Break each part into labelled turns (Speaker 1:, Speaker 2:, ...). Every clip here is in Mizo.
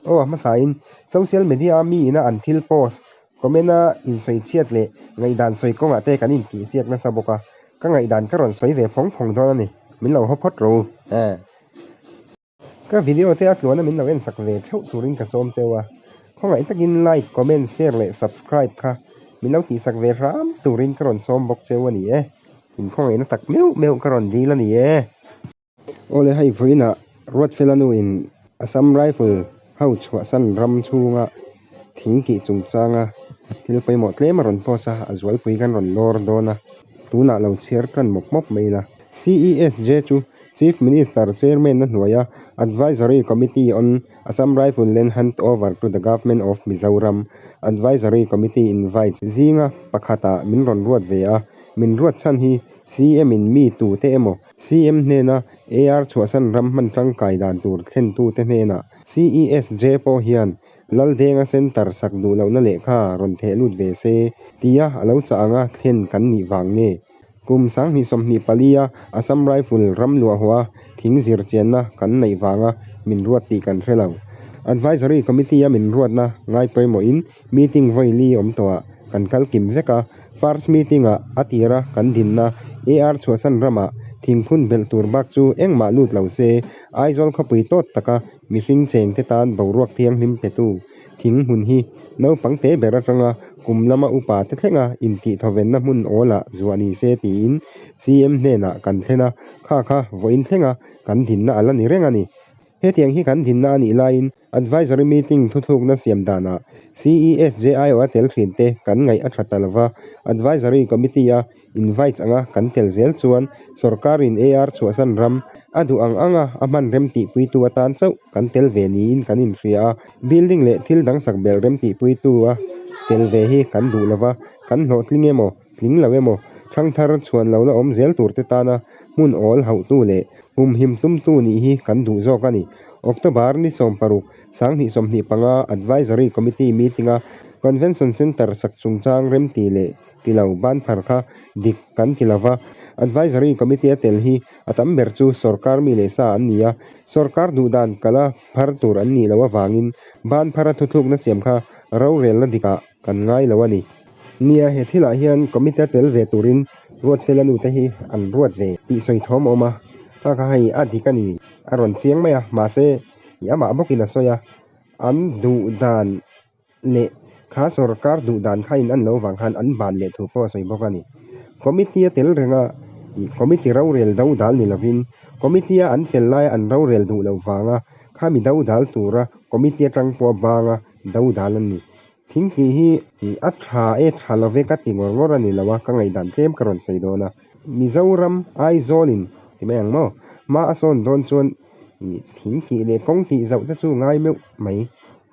Speaker 1: Aw a hmasain social media a mi ina an thil post, comment a insawi chhiat leh ngaihdan sawi kawngah te kan intihsiak nasa bawk a, ka ngaihdan ka rawn sawi ve phawng phawng dawn a ni. Min lo haw phawt rawh u. Ka video te a tluana min lo en sak ve theuh turin ka sawm cheu a, khawngaih takin like, comment, share leh subscribe kha min lo tihsak ve hram turin ka rawn sawm bawk cheu a ni e. Inkhawngaihna tak meuh meuh ka rawn dil a ni e. Awle hei vawiinah Ruatfela nuin Assam Rifle ho chhuahsan ram chhunga thing tih chungchanga thil pawimawh tlem a rawn post a, a zualpui kan rawn lawr dawn a, tunah lo chhiar tan mawp mawp mai ila. CESJ chu Chief Minister Chairman-na hnuaia Advisory Committee on Assam Rifle Land Handover to the Government of Mizoram Advisory Committee invites zinga pakhatah min rawn ruat ve a, min ruat chhan hi CM-in mi tute emaw CM hnena AR chhuahsan ram hman tangkai dan tur thlentute hnenah CESJ pawh hian Laldenga Centre sak duh lohna lehkha rawn theh lut ve se tia a lo chah anga thlen kan nih vang nge? Kum 2024 a Assam Rifle ram luahhawha thing zir chianna kan neih vanga min ruat tih kan hre lo. Advisory Committee-a min ruatna ngai pawimawhin meeting vawi li awm tawhah kan kal kim vek a, First meeting-ah a tira kan dinna AR chhuahsan ramah thingphun belh tur bak chu engmah lut lo se, Aizawl khawpui tawt taka mihring chengte tan boruak thianghlim petu thing hmun hi naupang te ber atanga kum lama upa te thlenga intihthawvenna hmun awlah zuah ni se tiin CM hnenah kan thlen a, kha kha vawiin thlenga kan dinna a la ni reng a ni. Hetiang hi kan dinna a nih laiin Advisory meeting thuthlukna siam danah CESJIO a tel thin te kan ngaih a tha ta lova, Advisory Committee a invites anga kan tel zel chuan sorkarin AR chhuahsan ram a duh ang anga a hman rem tihpuitu atan chauh kan tel ve niin kan inhria a, building leh thil dang sak belh rem tihpuitu a tel ve hi kan duh lova, kan hlawhtling emaw tling lo emaw thangthar chhuan lo la awm zel tur te tana hmun awl hauhtu leh humhim tumtu nih hi kan duh zawk a ni. October ni 60, 2025 Advisory Committee meeting-a Convention Centre sak chungchang remti leh ti lo banphar kha dik kan ti lova, Advisory Committee a tel hi a tam ber chu sorkar mi leh sa an ni a, sorkar duhdan kala phar tur an nih loh avangin banphara thuthlukna siam kha rorelna dikah kan ngai lo a ni. Nia, he thilah hian committee a tel ve turin Ruatfela nute hi an ruat ve tih sawi thawm a awm a, kha kha hei a dik a ni a rawn chiang mai a, mahse i amah bawkin a sawi a, an duh dan leh kha sorkar duh dan kha in an lo vang khan an ban leh thu pawh a sawi bawk a ni. Committee a tel reng a, ih committee rorel do dal ni lovin committee a an tel laia an rorel duh loh vanga khami do dal tura committee atang pawh a banga do dal a ni. Thing tih hi a tha e tha lo ve ka ti ngawr ngawr a ni lo a, ka ngaihdan tlem ka rawn sawi dawn a. Mizoram Aizawlin ti mai ang maw? Hma a sawn dawn chuan ih thing tih leh kawng tih zauh te chu ngai meuh mai.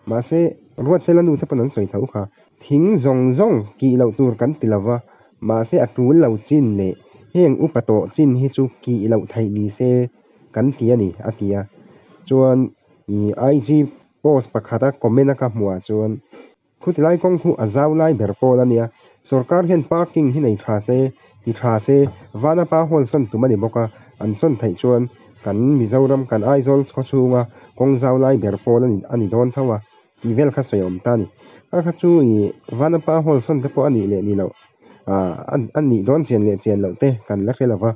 Speaker 1: Mahse Ruatfela nu te pawn an sawi tho kha. Thing zawng zawng kih loh tur kan ti lo va, mahse a tul lo chin leh heng upa tawh chin hi chu kih loh theih ni se kan ti a ni a ti a. Chuan ih IG Post pakhata comment a ka hmuhah chuan khuti lai kawng khu a zau lai ber pawl a nia, sorkar hian parking hi nei tha se, ti tha se, Vanapa hall sawn tum a ni bawk a, an sawn theih chuan kan Mizoram kan Aizawl khaw chhunga kawng zau lai ber pawl a ni a ni dawn tho a tih vel kha sawi a awm ta a ni. Kha kha chu ih Vanapa hall sawn te pawh a nih leh ni loh ah a nih dawn chian leh chian loh te kan la hre lo va,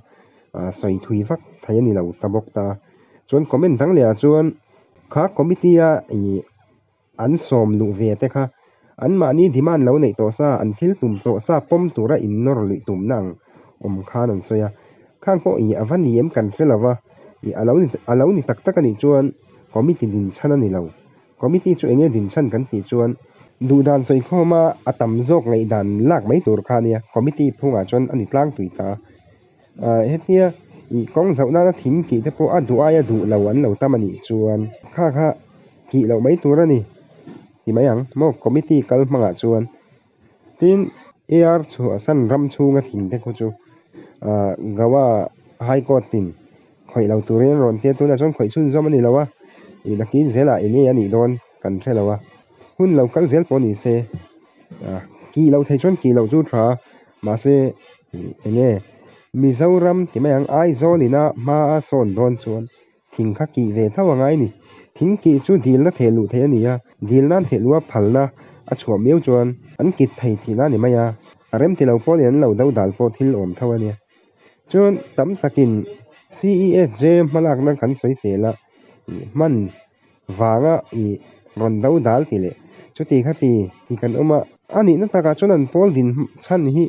Speaker 1: ah sawi thui vak thei a ni lo ta bawk ta. Chuan comment dang leh ah chuan. Kha committee a ih an sawm luh ve te kha anmahni demand lo neih tawh sa, an thil tum tawh sa pawm tura in nawr luih tumna ang awm khan an sawi a. Khang pawh ih a va ni em kan hre lo va, ih a lo ni a lo ni tak tak a nih chuan committee din chhan a ni lo. Committee chu enge din chhan kan tih chuan duhdan sawikhawm a a tam zawk ngaihdan lak mai tur kha a nia, committee phungah chuan a ni tlangpui ta. Ahh hetia ih kawng zoh nana thing tih te pawh a duh aia duh lo an lo tam a nih chuan kha kha tih loh mai tur a ni ti mai ang maw committee kal hmangah chuan tin ar chhuahsan ram chhunga thing te khu chu ahh Goa high court in khawih lo turin an rawn tia tunah chuan khawih chhunzawm a ni lo a ih nakin zelah eng nge a nih dawn kan hre lo a hun lo kal zel pawh ni se ah kih loh theih chuan kih loh chu tha mahse. Ih eng nge Mizoram ti mai ang Aizawl ina hma a sawn dawn chuan thing kha kih ve tho a ngai ni. Thing kih chu dilna theh luh theih a ni a, dilna an theh luh a phalna a chhuah miau chuan an kit thei tihna a ni mai a, a rem ti lo pawhin an lo dodal pawh thil awm tho a nia. Chuan tam takin CESJ hmalakna kan sawisel a, ih hman vanga ih rawn dodal ti leh chuti khati ti kan awm a, a nihna takah chuan an pawl din chhan hi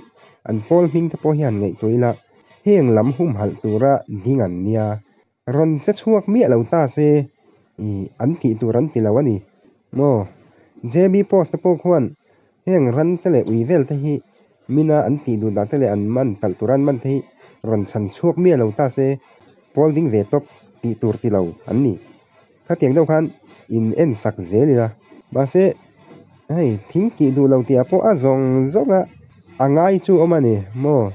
Speaker 1: an pawl hming te pawh hi han ngaihtuah ila heng lam humhalh tura ding an nia. Rawn che chhuak miah lo ta se ih an tih tur an ti lo a ni maw? JB Post te pawh khuan heng ran te leh ui vel te hi mina an tih duh dah te leh an man talh tura an man te hi rawn chhan chhuak miah lo ta se pawl ding ve tawp tih tur ti lo an ni. Khatiang deuh khan in en sak zel ila. Mahse hei thing kih duh lo tih ah pawh a zawng zawng a a ngai chu awm a ni maw?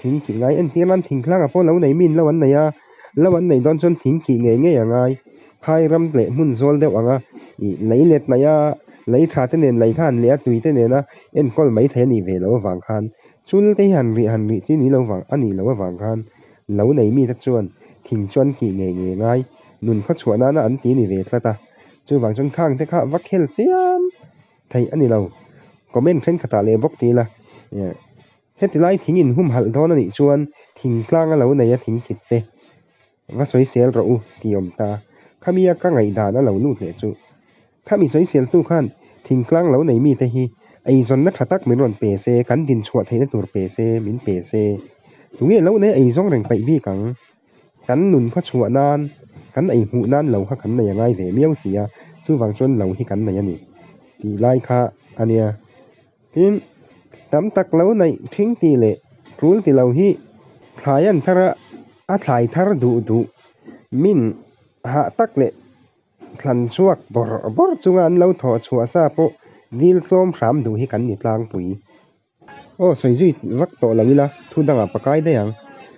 Speaker 1: Thing kih ngai entir nan thingtlangah pawh lo nei min lo an nei a, lo an neih dawn chuan thing kih ngei ngei a ngai. Phai ram leh hmun zawl deuh anga ih lei let hnaih a, lei tha te nen lei kha han leh a, tui te nena enkawl mai thei a nih ve loh avang khan chul te hi han rih han rih chi ni lo vang a nih loh avang khan lo nei mite chuan thing chu an kih ngei ngei ngai. Nun khaw chhuah nana an ti ni ve tlat a, chuvang chuan khang te kha va khel chiam theih a ni lo. Comment thenkhatah leh bawk ti ila. Heti lai thing in humhalh dawn a nih chuan thingtlang a lo nei a thing kit te va sawisel rawh u tih awm ta. Khami a ka ngaihdan a lo lut leh chu. Khami sawisel tu khan thingtlang lo nei mite hi eizawnna tha tak min rawn pe se, kan dinchhuah theihna tur pe se, min pe se. Tunge lo nei eizawng reng paih bik ang? Kan nun khaw chhuah nan, kan ei hmuh nan lo kha kan nei a ngai ve miau si a, chuvang chuan lo hi kan nei a ni tih lai kha a nia. Tin, tam tak lo neih thing tih leh tul ti lo hi thlai an thar a, a thlai thar duh duh min hah tak leh thlan chhuak bawrh bawrh chunga an lo thawh chhuah sa pawh dil tlawm hram duh hi kan ni tlangpui. Aw sawi zui vak tawh lo ila, thu dangah pakai daih ang.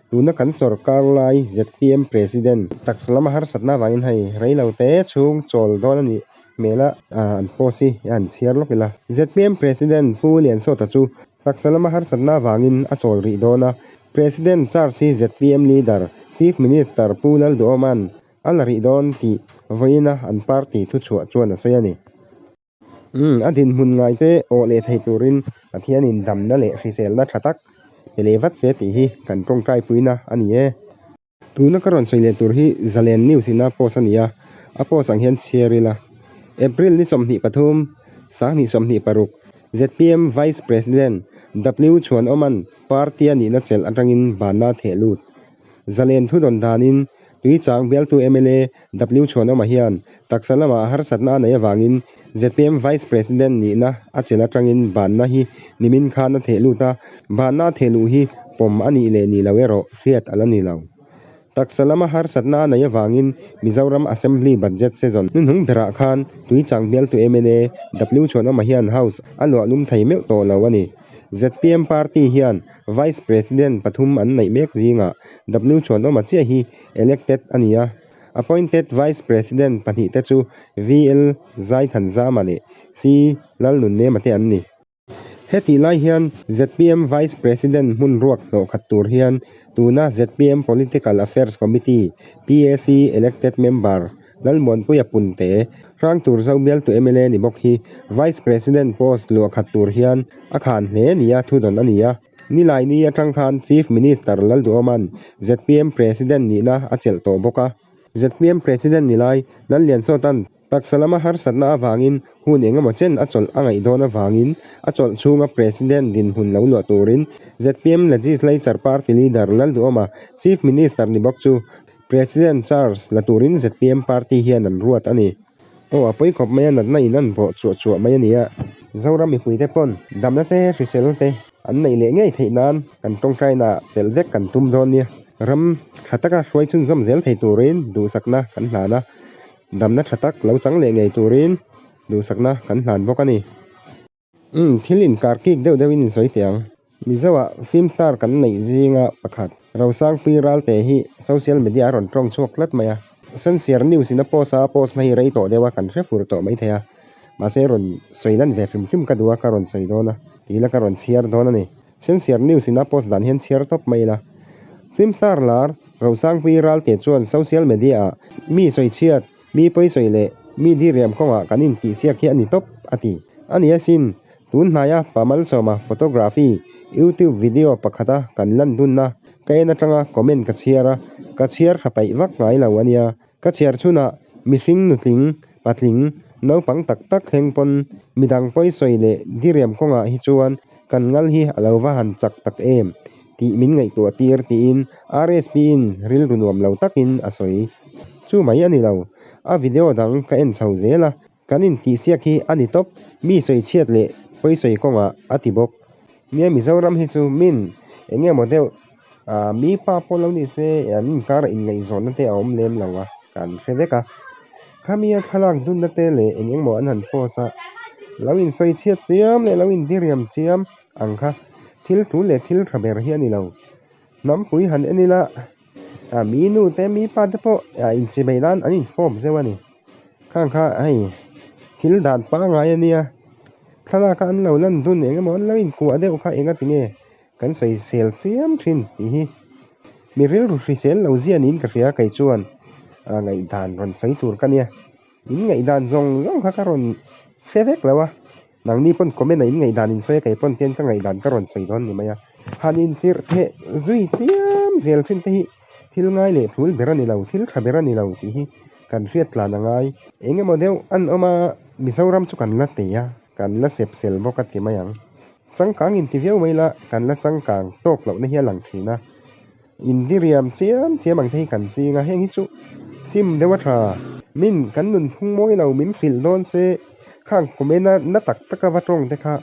Speaker 1: Tuna kan sawrkar lai zpm President taksa lama harsatna avangin hei reilo te chhung chawl dawn a nih. Hmel a an post hi an chhiar lawk ila. Zpm President Pu Liansawta chu taksa lama harsatna avangin a chawl rih dawn a. President charge hi zpm leader Chief Minister Pu Lalduhoma'n a la rih dawn tih vawiina an party thuchhuah chuan a sawi a ni. Umm a dinhmun ngaite awh leh thei turin Pathianin damna leh hriselna tha tak pe leh vat se tih hi kan tawngtaipuina a ni e. Tuna ka rawn sawi leh tur hi Zalen News ina post a ni a, a post ang hian chhiar ila. April ni 23, 2026, zpm Vice President W Chhuanawma'n party a nihna chelh atangin banna a theh lut. Zalen thudawn danin Tuichang bialtu mla W Chhuanawma hian taksa lamah harsatna a neih avangin zpm Vice President nihna a chelh atangin banna hi nimin khan a theh lut a, banna a theh luh hi pawm a nih leh nih loh erawh hriat a la ni lo. Taksa lama harsatna a neih avangin Mizoram Assembly Budget Session hnuhnung berah khan Tuichang bialtu mla W Chhuanawma hian House a luah lum thei meuh tawh lo a ni. Zpm party hian Vice President pathum an neih mek zingah W Chhuanawma chiah hi elected a ni a. Appointed Vice President pahnihte chu VL Zaithanzama leh C Lalnunnema te an ni. Hetih lai hian zpm Vice President hmun ruak hnawh khat tur hian tuna zpm Political Affairs Committee, PAC, elected member Lalmuanpuia Punte, Hrangtur Zo bialtu mla ni bawk hi Vice President post luah khat tur hian a khan hle nia thudawn a ni a. Nilaini atang khan Chief Minister Lalduhoma'n zpm President nihna a chelh tawh bawk a. Zpm President ni lai Lalliansawta'n taksa lama harsatna avangin hun engemaw chen a chawlh a ngaih dawn avangin a chawlh chhunga President dinhmun lo luah turin zpm Legislature Party Leader Lalduhoma Chief Minister ni bawk chu President charge la turin zpm Party hian an ruat a ni. Aw a pawi khawp mai a natna in an bawh chuah chuah mai a ni a. Zoram mipuite pawn damna te hriselna te an neih leh ngei theih nan kan tawngtaina telh vek kan tum dawn nia. Ram tha taka hruai chhunzawm zel thei turin duhsakna kan hlan a, damna tha tak lo chang leh ngei turin duhsakna kan hlan bawk a ni. Umm, thil inkar kik deuh deuhin in sawi teh ang. Mizoah film star kan neih zinga pakhat, Rosangpui Ralte hi social media a rawn tawng chhuak tlat mai a. Sensiar news in a post a, a post na hi rei tawh deuh a, kan hre fur tawh mai thei a. Mahse rawn sawi lan ve hrim hrim ka duh a, ka rawn sawi dawn a, ti ila ka rawn chhiar dawn a ni. Sensiar news in a post dan hian chhiar tawp mai ila. Film star lar Rosangpui Ralte chuan social media ah mi sawi chhiat. Mi pawisawi leh mi diriam kawngah kan intihsiak hi a ni tawp, a ti. A ni asin, tun hnaia Pa Malsawma photography YouTube video pakhata kan lan dunna ka en atanga comment ka chhiar a, ka chhiar tha paih vak ngai lo a nia. Ka chhiar chhunah mihring nutling, patling, naupang tak tak thleng pawn midang pawisawi leh diriam kawngah hi chuan kan ngal hi a lo va han chak tak em tih min ngaihtuah tir tiin RSP-in rilru nuam lo takin a sawi. Chu mai a ni lo, a video dang ka en chho zel a, kan intihsiak hi a ni tawp, mi sawichhiat leh pawisawi kawngah a ti bawk. Nia Mizoram hi chu min eng nge maw deuh ah mi pa pawh lo ni se an inkarah inngaihzawnna te a awm lem lo a, kan hre vek a. Khami a thlalak dunna te leh eng eng maw an han post a, lo insawichhiat chiam leh lo indiriam chiam ang kha thil tul leh thil tha ber hi a ni lo. Hnampui han en ila ah mi nu te mi pa te pawh ah inchimei nan an infawp zeuh a ni. Khang kha hei thil dan pangngai a nia, thlalak a an lo lan dun eng emaw an lo inkuah deuh kha enga tinge kan sawisel chiam thin tih hi mi rilru hrisel lo zia niin ka hria kei chuan ah ngaihdan rawn sawi tur ka nia. In ngaihdan zawng zawng kha ka rawn hre vek lo a. Nangni pawn comment a in ngaihdan in sawi a, kei pawn tian ka ngaihdan ka rawn sawi dawn ni mai a. Han inchirh theh zui chiam zel thin te hi thil ngai leh thul ber a ni lo, thil tha ber a ni lo tih hi kan hriat tlan a ngai. Eng emaw deuh an awm a, Mizoram chu kan la tei a, kan la sep sel bawk a ti mai ang. Changkang inti viau mai la, kan la changkang tawk lohna hi a lang thin a. Indiriam chiam chiam ang te hi kan ching a, heng hi chu sim deuh a tha. Min kan nunphung mawi lo min hrilh dawn se, khang comment a na tak tak a va tawng te kha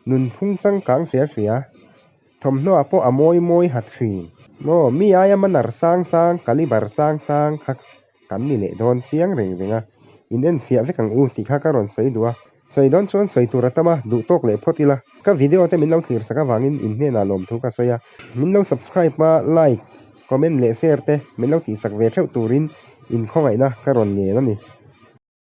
Speaker 1: nunphung changkang hria hria, thawmhnaw ah pawh a mawi mawi ha thin. Maw mi aia manner sang sang, caliber sang sang kha Kan ni leh dawn chiang reng reng a, in en fiah vek ang u tih kha ka rawn sawi duh a. Sawi dawn chuan sawi tur a tam a, duh tawk leh phawt ila. Ka video te min lo thlir sak avangin in hnenah lawmthu ka sawi a. Min lo subscribe a, like, comment leh share te min lo tihsak ve theuh turin in khawngaihna ka rawn ngen a ni.